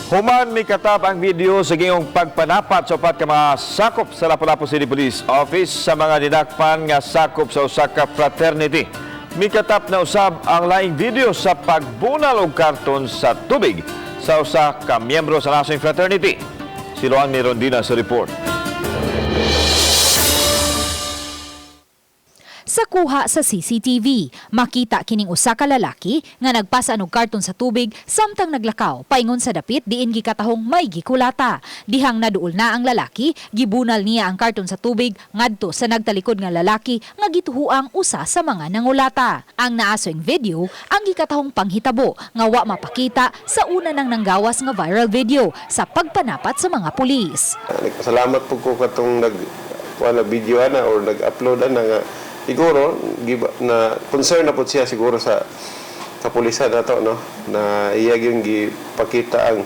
Human mikatap ang video sa giingong pagpanapat sa upat ka mga sakop sa Lapu-Lapu City Police Office sa mga dinakpan nga sakop sa usa ka fraternity. Mikatap na usab ang laing video sa pagbunal og karton sa tubig sa usa ka miyembro sa nasong fraternity. Si Luan Mirondina sa report. Sa kuha sa CCTV, makita kining usa ka lalaki nga nagpasaan og karton sa tubig samtang naglakaw paingon sa dapit diin gikatahong may gikulata. Dihang naduol na ang lalaki, gibunal niya ang karton sa tubig ngadto sa nagtalikod nga lalaki nga gituhuang usa sa mga nangulata. Ang naasoing video ang gikatahong panghitabo nga wa mapakita sa una nang nanggawas nga viral video sa pagpanapat sa mga pulis. Nagpasalamat po ko katong nag kuan na video ana or nag-upload ana nga siguro giba, na concern na po siya siguro sa kapulisan nato, no, na iya gyud gipakita ang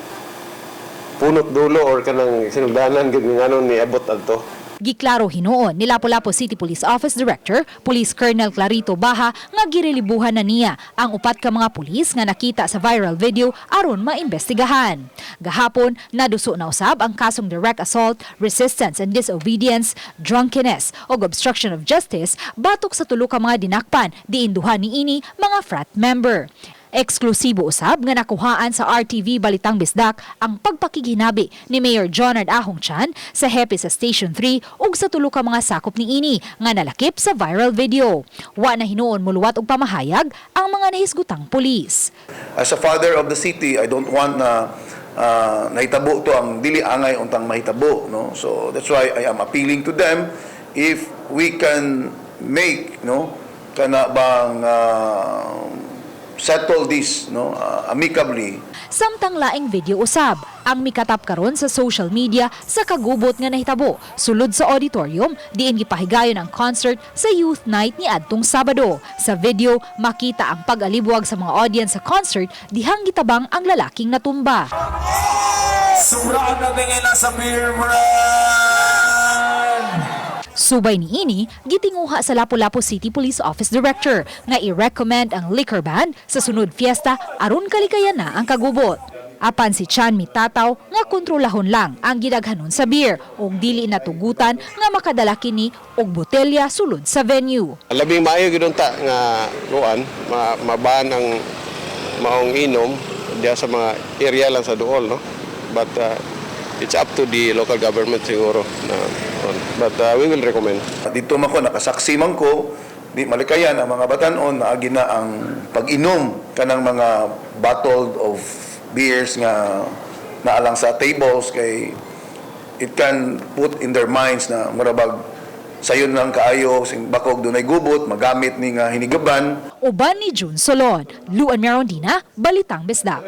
punot dulo or kanang sinugdanan gyud nga ni abot adto. Giklaro hinuon ni Lapu-Lapu City Police Office Director, Police Colonel Clarito Baha, nga girelibuhan na niya ang upat ka mga pulis nga nakita sa viral video aron maimbestigahan. Gahapon, naduso na usab ang kasong direct assault, resistance and disobedience, drunkenness ug obstruction of justice batok sa tulo ka mga dinakpan diin duha niini mga frat member. Eksklusibo usab nga nakuhaan sa RTV Balitang Bisdak ang pagpakighinabi ni Mayor Jonard Ahong Chan sa hepe sa Station 3 ug sa tulo ka mga sakop niini nga nalakip sa viral video. Wa na hinuon muluwat og pamahayag ang mga nahisgutang pulis. As a father of the city, I don't want na nahitabo to ang dili angay untang mahitabo, no? So that's why I am appealing to them if we can make, no, kana bang settle this, no, amicably. Samtang laing video usab ang mikatap karon sa social media sa kagubot nga nahitabo sulod sa auditorium diin gipahigayon ang concert sa Youth Night ni adtong Sabado. Sa video, makita ang pag-alibwag sa mga audience sa concert dihang gitabang ang lalaking natumba. Sobrang na sa beer brand! Subay niini, gitinguha sa Lapu-Lapu City Police Office Director nga i-recommend ang liquor ban sa sunod fiesta aron kalikayan na ang kagubot. Apan si Chan mitataw nga kontrolahon lang ang gidaghanon sa beer ug dili na tugutan nga makadala kini og botelya sulod sa venue. Labing maayo gyud unta nga kuan ma, maban ang maong inom diya sa mga area lang sa duol, no, but it's up to the local government siguro na but we will recommend. Dito man ko nakasaksi man ko di malikayan ang mga batanon na na ang pag-inom kanang mga bottled of beers nga naalang sa tables kay it can put in their minds na murabag sayon lang kaayo sing bakog dunay gubot magamit ni nga hinigaban. Uban ni June Solon, Luan Merondina, Balitang Bisdak.